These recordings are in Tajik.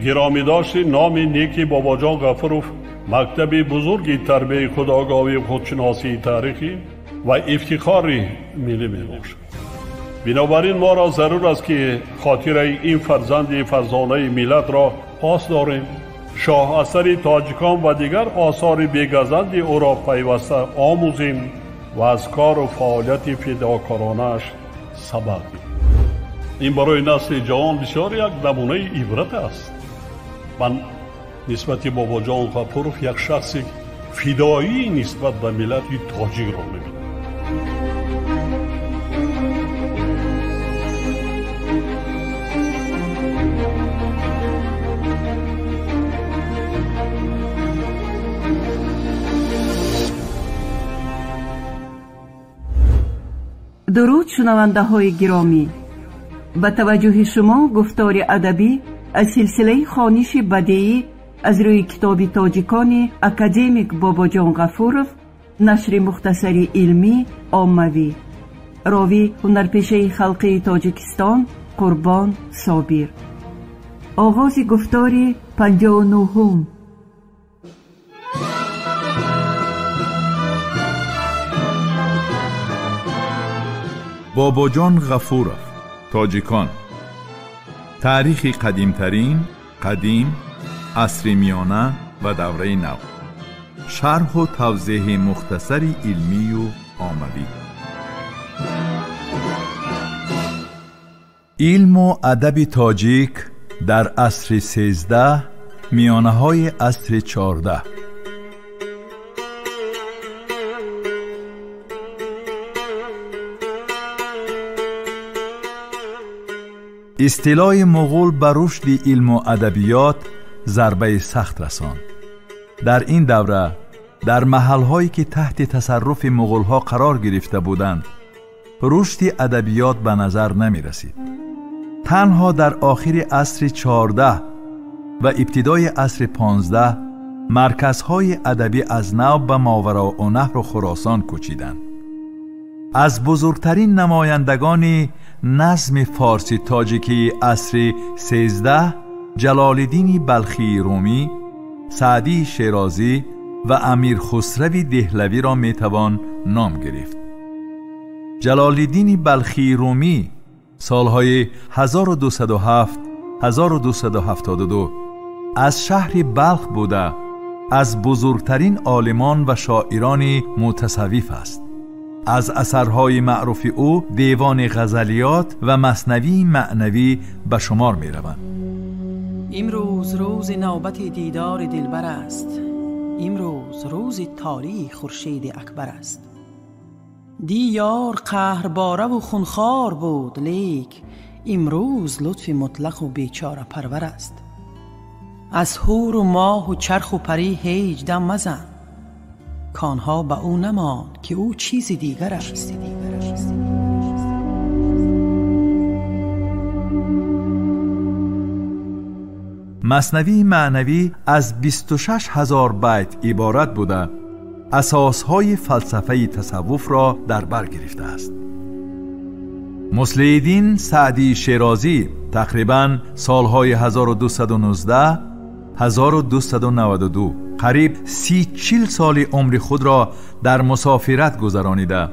Гиромӣ дошти номи неки Бобоҷон Ғафуров мактаби бузурги тарбияи худогоҳӣ, худшиносии таърихӣ ва ифтихори миллӣ мебошад. Бинобар ин моро зарур аст, ки хотираи ин фарзанди фарзонаи миллатро пос дорем, шоҳасари тоҷикон ва дигар осори бегазанди ӯро пайваста омӯзем ва аз кору фаъолияти фидокоронааш сабақ гирем. Ин барои насли ҷавон бисёр як намунаи ибрат аст. Ман нисбати Бобоҷон Ғафуров як шахси фидоӣ нисбат ба миллати тоҷикро мебинам. Дуруд, шунавандаҳои гиромӣ! Ба таваҷҷӯҳи шумо гуфтори адабӣ аз силсилаи хониши бадеӣ аз рӯи китоби тоҷикони академик Бобоҷон Ғафуров, нашри мухтасари илмӣ оммавӣ. Ровӣ ҳунарпешаи халқии Тоҷикистон Қурбон Собир. Оғози гуфтори 59-ум. Бобоҷон Ғафуров, тоҷикон. Таърихи қадимтарин, қадим, асри миёна ва давраи нав. Шарҳу тавзеҳи мухтасари илмию оммавӣ. Илму адаби тоҷик дар асри 13, миёнаҳои асри 14. Истилои муғул ба рушди илму адабиёт зарбаи сахт расонд. Дар ин давра дар маҳалҳое ки таҳти тасарруфи муғулҳо қарор гирифта буданд, рушди адабиёт ба назар намерасид. Танҳо дар охири асри 14 ва ибтидои асри 15 марказҳои адабӣ аз нав ба Мовароуннаҳру Хуросон кӯчиданд. Аз бузургтарин намояндагони назми форси тоҷикии асри 13 Ҷалолиддини Балхии Румӣ, Саъдии Шерозӣ ва Амир Хусрави Деҳлавиро метавон ном гирифт. Ҷалолиддини Балхии Румӣ солҳои 1207-1272 аз шаҳри Балх буда, аз бузургтарин олимон ва шоирони мутасаввиф аст. Аз асарҳои маъруфи ӯ девони ғазалиёт ва маснавии маънавӣ ба шумор мераванд. Имрӯз рӯзи навбати дидори дилбар аст. Имрӯз рӯзи тории хуршеди акбар аст. Диёр қаҳрбораву хунхор буд, лек имрӯз лутфи мутлақу бечора парвар аст. Аз ҳуру моҳу чарху парӣ ҳеҷ дам мазан, کانها به او نماند که او چیزی دیگر است. Маснавии маънавӣ аз 26 000 байт иборат буда, асосҳои фалсафаи тасаввуфро дар бар гирифтааст. Муслиҳиддин Саъдии Шерозӣ тақрибан солҳои 1219 1292 қариб 30-40 соли умри худро дар мусофират гузаронида,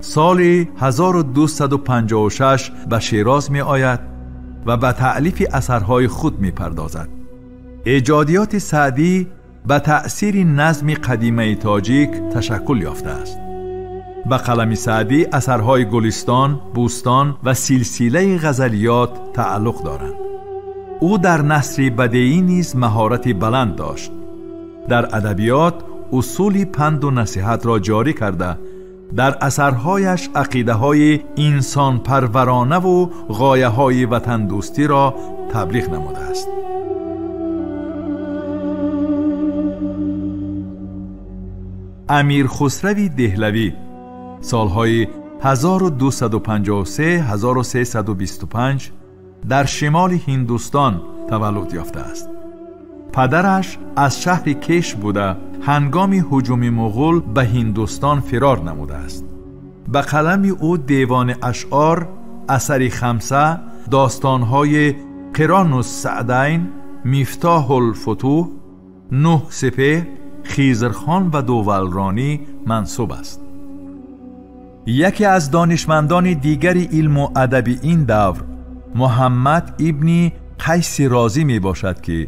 соли 1256 ба Шероз меояд ва ба таълифи асарҳои худ мепардозад. Эҷодиёти Саъдӣ ба таъсири назми қадимаи тоҷик ташаккул ёфтааст. Ба қалами Саъдӣ асарҳои Гулистон, Бӯстон ва силсилаи ғазалиёт тааллуқ доранд. Ӯ дар насри бадеӣ низ маҳорати баланд дошт. Дар адабиёт усули панду насиҳатро ҷорӣ карда, дар асарҳояш ақидаҳои инсонпарваронаву ғояҳои ватандӯстиро таблиғ намудааст. Амир Хусрави Деҳлавӣ солҳои 1253-1325 дар шимоли Ҳиндустон таваллуд ёфтааст. Падараш аз шаҳри Кеш буда, ҳангоми ҳуҷуми муғул ба Ҳиндустон фирор намудааст. Ба қалами ӯ девони ашъор, асари Хамса, достонҳои Қиронус Саъдайн Мифтоҳ-ул-футуҳ, Нӯҳ Сипеҳр, Хизрхон ва Дувалронӣ мансуб аст. Яке аз донишмандони дигари илму адаби ин давр Муҳаммад ибни Қайси Розӣ мебошад, ки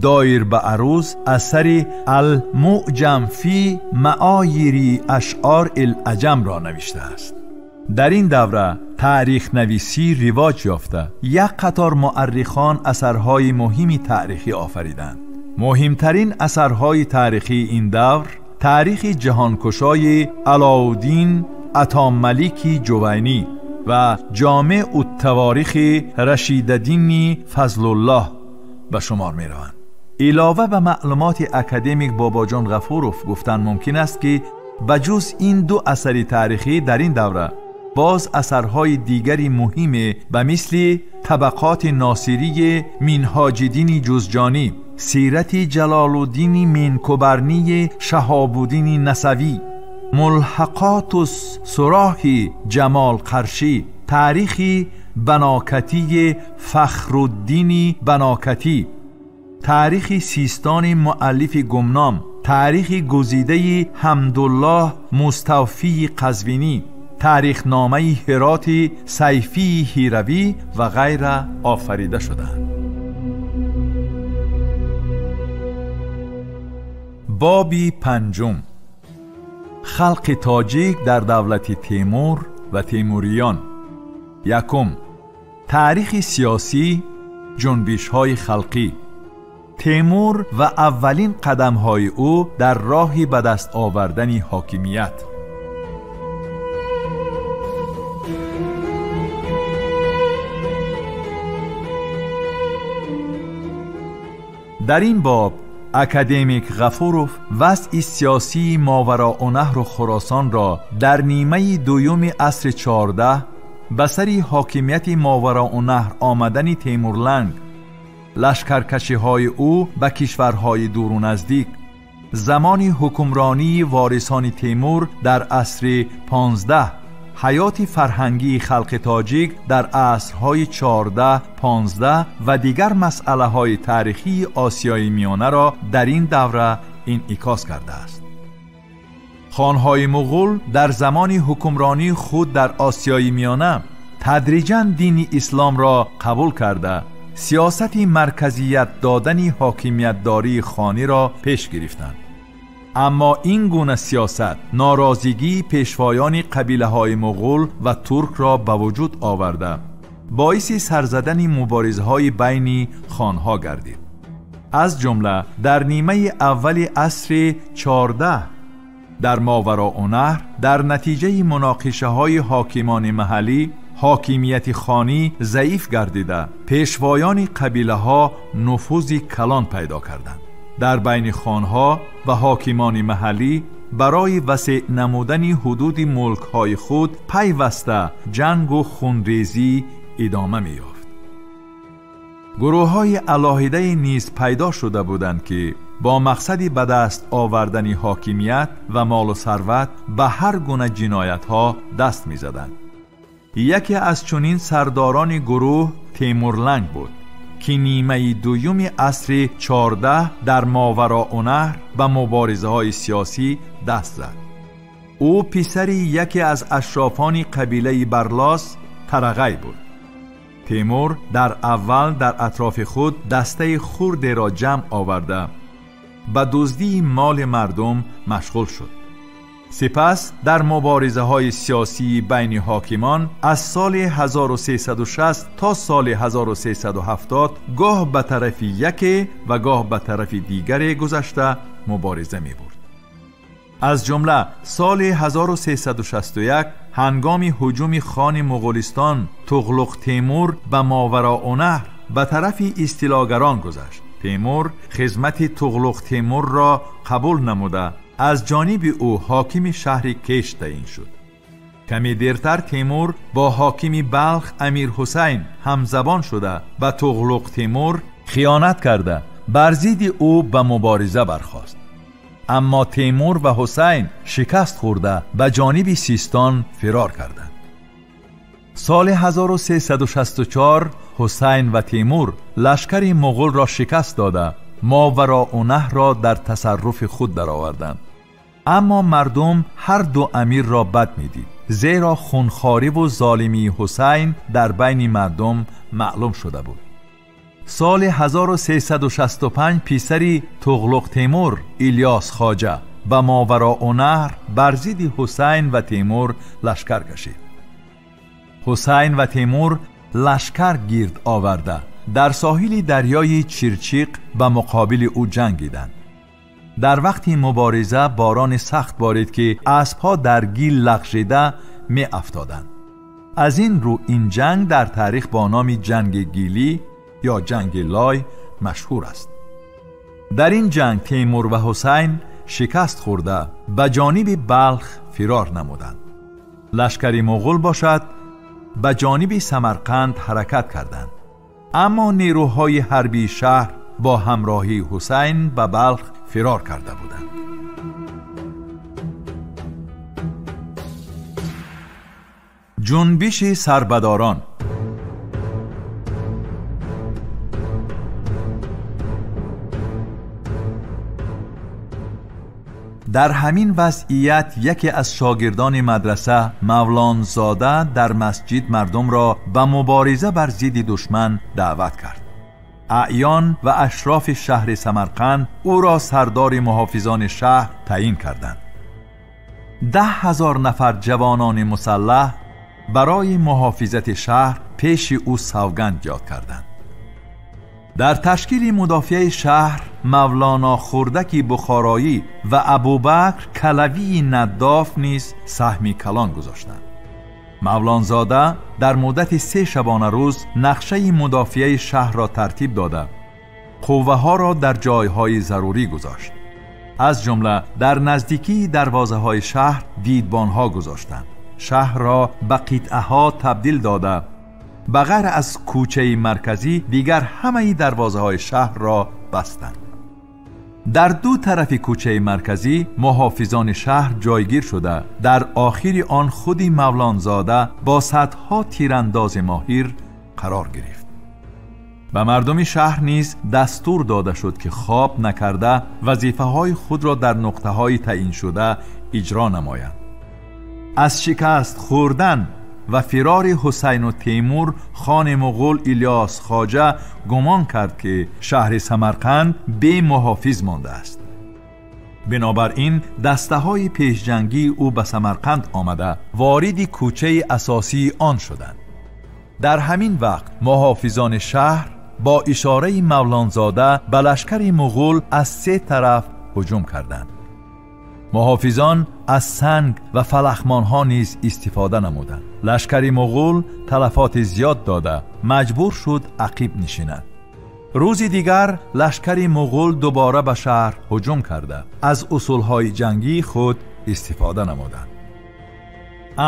доир ба аруз асари Ал-Муъҷам фи маойири ашъор ил-аҷамро навиштааст. Дар ин давра таърихнависӣ ривоҷ ёфта, як қатор муаррихон асарҳои муҳими таърихӣ офариданд. Муҳимтарин асарҳои таърихии ин давр таърихи ҷаҳонкушои Алоуддин Атомалики Ҷувайнӣ ва Ҷомеъ ут-таворихи Рашидаддини Фазлуллоҳ ба шумор мераванд. Илова ба маълумоти академик Бобоҷон Ғафуров гуфтан мумкин аст, ки ба ҷуз ин ду асари таърихӣ дар ин давра боз асарҳои дигари муҳиме ба мисли Табақоти Носирии Минҳоҷиддини Ҷузҷонӣ, Сирати Ҷалолуддини Минкубарнии Шаҳобуддини Насавӣ, Мулҳақоту Суроҳи Ҷамол Қаршӣ, таърихи Банокатии Фахруддини Банокатӣ, таърихи Систони муаллифи гумном, таърихи гузидаи Ҳамдуллоҳ Муставфии Қазвинӣ, таърихномаи Ҳироти Сайфии Ҳиравӣ ва ғайра офарида шудаанд. Боби панҷум: халқи тоҷик дар давлати Темур ва темуриён. Якум: таърихи сиёсӣ, ҷунбишҳои халқӣ. Темур ва аввалин қадамҳои ӯ дар роҳи ба даст овардани ҳокимият. Дар ин боб академик Ғафуров вазъи сиёсии Мовароуннаҳру Хуросонро дар нимаи дуюми асри 14 ба сари ҳокимияти Мовароуннаҳр омадани Темурланг, лашкаркашиҳои ӯ ба кишварҳои дуру наздик, замони ҳукмронии ворисони Темур дар асри 15, ҳаёти фарҳангии халқи тоҷик дар асрҳои 14, 15 ва дигар масъалаҳои таърихии Осиёи Миёнаро дар ин давра инъикос кардааст. Хонҳои муғул дар замони ҳукмронии худ дар Осиёи Миёна тадриҷан дини исломро қабул карда, сиёсати марказият додани ҳокимиятдории хониро пеш гирифтанд. Аммо ин гуна сиёсат норозигии пешвоёни қабилаҳои муғул ва туркро ба вуҷуд оварда, боиси сарзадани муборизаҳои байни хонҳо гардид. Аз ҷумла дар нимаи аввали асри 14 дар Мовароуннаҳр дар натиҷаи муноқишаҳои ҳокимони маҳаллӣ ҳокимияти хонӣ заиф гардида, пешвоёни қабилаҳо нуфузи калон пайдо карданд. Дар байни хонҳо ва ҳокимони маҳаллӣ барои васеъ намудани ҳудуди мулкҳои худ пайваста ҷангу хунрезӣ идома меёфт. Гурӯҳҳои алоҳидае низ пайдо шуда буданд, ки бо мақсади ба даст овардани ҳокимият ва молу сарват ба ҳар гуна ҷиноятҳо даст мезаданд. Яке аз чунин сардорони гурӯҳ Темурланг буд, ки нимаи дуюми асри 14 дар Мовароуннаҳр ба муборизаҳои сиёсӣ даст зад. Ӯ писари яке аз ашрофони қабилаи Барлос Тарағай буд. Темур дар аввал дар атрофи худ дастаи хурдеро ҷамъ оварда, ба дуздии моли мардум машғул шуд. Сипас дар муборизаҳои сиёсии байни ҳокимон аз соли 1360 то соли 1370 гоҳ ба тарафи яке ва гоҳ ба тарафи дигаре гузашта мубориза мебурд. Аз ҷумла соли 1361 ҳангоми ҳуҷуми хони Муғулистон Туғлуқ Темур ба Мовароуннаҳр ба тарафи истилогарон гузашт. Темур хизмати Туғлуқ Темурро қабул намуда, аз ҷониби ӯ ҳокими шаҳри Кеш таъин шуд. Каме дертар Темур бо ҳокими Балх Амир Ҳусайн ҳамзабон шуда, ба Туғлуқ Темур хиёнат карда, бар зидди ӯ ба мубориза бархост. Аммо Темур ва Ҳусайн шикаст хӯрда ба ҷониби Систон фирор карданд. Соли 1364 Ҳусайн ва Тимур лашкари муғулро шикаст дода, Мовароуннаҳрро дар тасарруфи худ дароварданд. Аммо мардум ҳар ду амирро бад медид, зеро хунхориву золимии Ҳусайн дар байни мардум маълум шуда буд. Соли 1365 писари Туғлуқ Темур Илёс Хоҷа ба Мовароуннаҳр бар зидди Ҳусайн ва Темур лашкар кашид. Ҳусайн ва Темур лашкар гирд оварда дар соҳили дарёи Чирчиқ ба муқобили ӯ ҷангиданд. Дар вақти мубориза борони сахт борид, ки аспҳо дар гил лағжида меафтоданд. Аз ин рӯ ин ҷанг дар таърих бо номи ҷанги гилӣ ё ҷанги лой машҳур аст. Дар ин ҷанг Темур ва Ҳусайн шикаст хӯрда ба ҷониби Балх фирор намуданд. Лашкари муғул бошад ба ҷониби Самарқанд ҳаракат карданд. Аммо нерӯҳои ҳарбии шаҳр бо ҳамроҳии Ҳусайн ба Балх фирор карда буданд. Ҷунбиши сарбадорон. Дар ҳамин вазъият яке аз шогирдони мадраса Мавлонзода дар масҷид мардумро ба мубориза бар зидди душман даъват кард. Аъён ва ашрофи шаҳри Самарқанд ӯро сардори муҳофизони шаҳр таъин карданд. 10,000 нафар ҷавонони мусаллаҳ барои муҳофизати шаҳр пеши ӯ савганд ёд карданд. Дар ташкили мудофиаи шаҳр Мавлоно Хурдаки Бухороӣ ва Абубакр Калавии Наддоф низ саҳми калон гузоштанд. Мавлонзода дар муддати 3 шабонарӯз нақшаи мудофиаи шаҳрро тартиб дода, қувваҳоро дар ҷойҳои зарурӣ гузошт. Аз ҷумла дар наздикии дарвозаҳои шаҳр дидбонҳо гузоштанд. Шаҳрро ба қитъаҳо табдил дода, ба ғайр аз кӯчаи марказӣ дигар ҳамаи дарвозаҳои шаҳрро бастанд. Дар ду тарафи кӯчаи марказӣ муҳофизони шаҳр ҷойгир шуда, дар охири он худи Мавлонзода бо садҳо тирандози моҳир қарор гирифт. Ба мардуми шаҳр низ дастур дода шуд, ки хоб накарда вазифаҳои худро дар нуқтаҳои таъиншуда иҷро намоянд. Аз шикаст хӯрдан ва фирори Ҳусайну Темур хони муғул Илёс Хоҷа гумон кард, ки шаҳри Самарқанд бемуҳофиз мондааст. Бинобар ин дастаҳои пешҷангии ӯ ба Самарқанд омада вориди кӯчаи асосии он шуданд. Дар ҳамин вақт муҳофизони шаҳр бо ишораи Мавлонзода ба лашкари муғул аз 3 тараф ҳуҷум карданд. Муҳофизон аз санг ва фалахмонҳо низ истифода намуданд. Лашкари муғул талафоти зиёд дода, маҷбур шуд ақиб нишинад. Рӯзи дигар лашкари муғул дубора ба шаҳр ҳуҷум карда, аз усулҳои ҷангии худ истифода намуданд.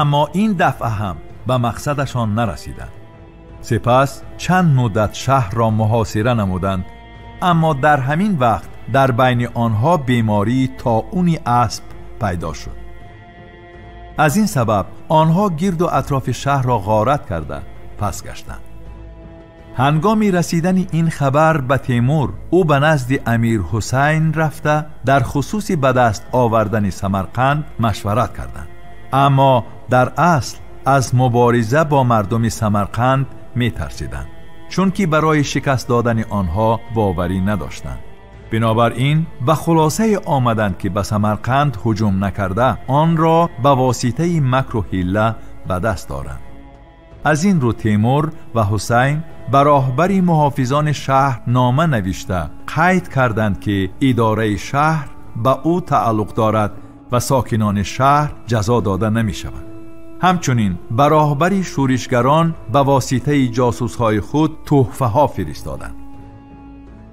Аммо ин дафъа ҳам ба мақсадашон нарасиданд. Сипас чанд муддат шаҳрро муҳосира намуданд, аммо дар ҳамин вақт дар байни онҳо бемории тоуни асп пайдо шуд. Аз ин сабаб онҳо гирду атрофи шаҳрро ғорат карда пас гаштанд. Ҳангоми расидани ин хабар ба Темур, ӯ ба назди Амир Ҳусайн рафта дар хусуси ба даст овардани Самарқанд машварат карданд. Аммо дар асл аз мубориза бо мардуми Самарқанд метарсиданд, чунки барои шикаст додани онҳо боварӣ надоштанд. Бинобар ин ба хулосае омаданд, ки ба Самарқанд ҳуҷум накарда онро ба воситаи макру ҳилла ба даст доранд. Аз ин рӯ Темур ва Ҳусайн ба роҳбари муҳофизони шаҳр нома навишта қайд карданд, ки идораи шаҳр ба ӯ тааллуқ дорад ва сокинони шаҳр ҷазо дода намешаванд. Ҳамчунин ба роҳбари шӯришгарон ба воситаи ҷосусҳои худ тӯҳфаҳо фиристоданд.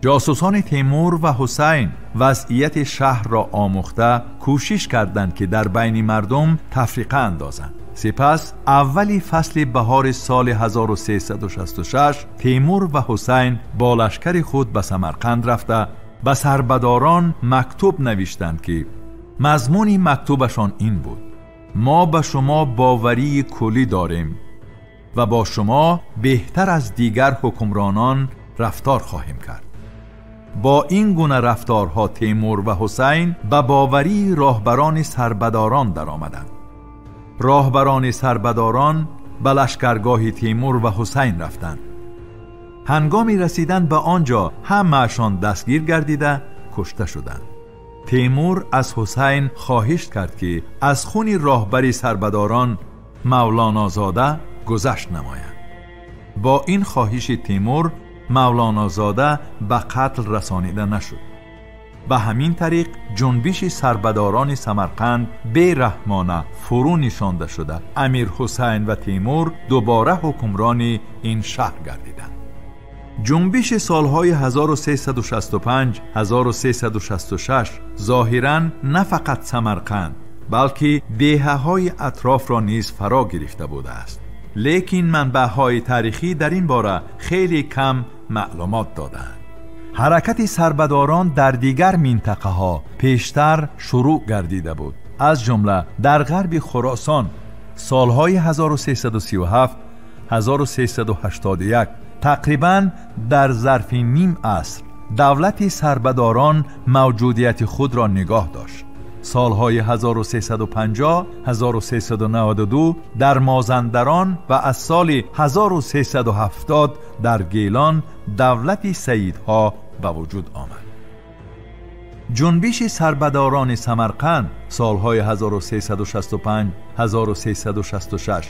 Ҷосусони Темур ва Ҳусайн вазъияти шаҳрро омӯхта кӯшиш карданд, ки дар байни мардум тафриқа андозанд. Сипас аввали фасли баҳори соли 1366 Темур ва Ҳусайн бо лашкари худ ба Самарқанд рафта ба сарбадорон мактуб навиштанд, ки мазмуни мактубашон ин буд: мо ба шумо боварии куллӣ дорем و با شما بهتر از دیگر حکمرانان رفتار خواهیم کرد. با این گونه رفتارها تیمور و حسین به باوری راهبران سربداران در آمدند. راهبران سربداران به لشکرگاه تیمور و حسین رفتند. هنگامی رسیدن به آنجا همه‌شان دستگیر گردیده کشته شدند. تیمور از حسین خواهش کرد که از خون راهبری سربداران مولانا زاده گذشت نماید. با این خواهش تیمور مولانا زاده به قتل رسانیده نشد. به همین طریق جنبش سربداران سمرقند بی‌رحمانه فرو نشانده شده. امیر حسین و تیمور دوباره حکمران این شهر گردیدند. جنبش سالهای 1365-1366 ظاهراً نه فقط سمرقند بلکه دهه‌های اطراف را نیز فرا گرفته بوده است. لیکن منبع‌های تاریخی در این باره خیلی کم معلومات دادند. حرکت سربداران در دیگر منطقه ها پیشتر شروع گردیده بود، از جمله در غرب خراسان سالهای 1337-1381 تقریباً در ظرف نیم عصر دولت سربداران موجودیت خود را نگاه داشت. سالهای 1350-1392 در مازندران و از سال 1370 در گیلان دولت سیدها به وجود آمد. جنبش سربداران سمرقند سالهای 1365-1366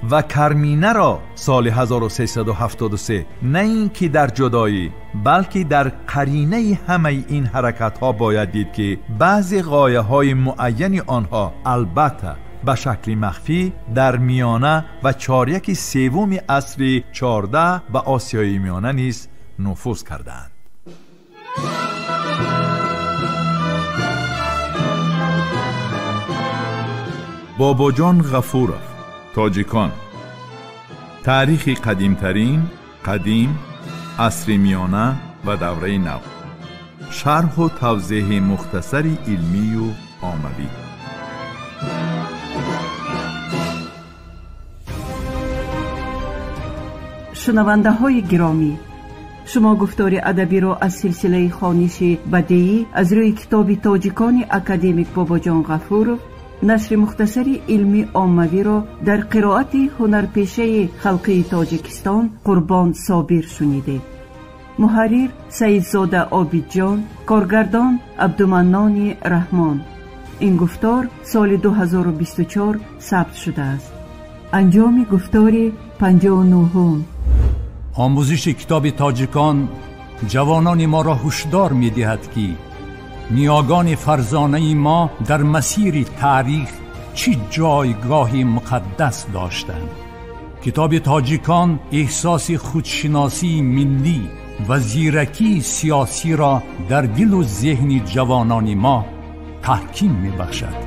و کرمینه را سال 1373 نه اینکه در جدایی بلکه در قرینه همه این حرکت ها باید دید که بعضی غایه های معین آنها البته به شکل مخفی در میانه و چاریک سوم عصر 14 به آسیای میانه نیز نفوذ کردند. باباجان غفورов، тоҷикон. Таърихи қадимтарин, қадим, асри миёна ва давраи нав. Шарҳу тавзеҳи мухтасари илмию оммавӣ. Шунавандаҳои гиромӣ, шумо гуфтори адабиро аз силсилаи хониши бадеӣ аз рӯи китоби тоҷикони академик Бобоҷон Ғафуров нашри мухтасари илмӣ оммавиро дар қироати ҳунарпешаи халқии Тоҷикистон Қурбон Собир шунидед. Муҳаррир Саидзода Обидҷон, коргардон Абдуманнони Раҳмон. Ин гуфтор соли 2024 сабт шудааст. Анҷоми гуфтори 59. Омӯзиши китоби тоҷикон ҷавонони моро ҳушдор медиҳад, ки ниёгони фарзонаи мо дар масири таърих чӣ ҷойгоҳи муқаддас доштанд. Китоби тоҷикон эҳсоси худшиносии миллӣ ва зиракии сиёсиро дар дилу зеҳни ҷавонони мо таҳким мебахшад.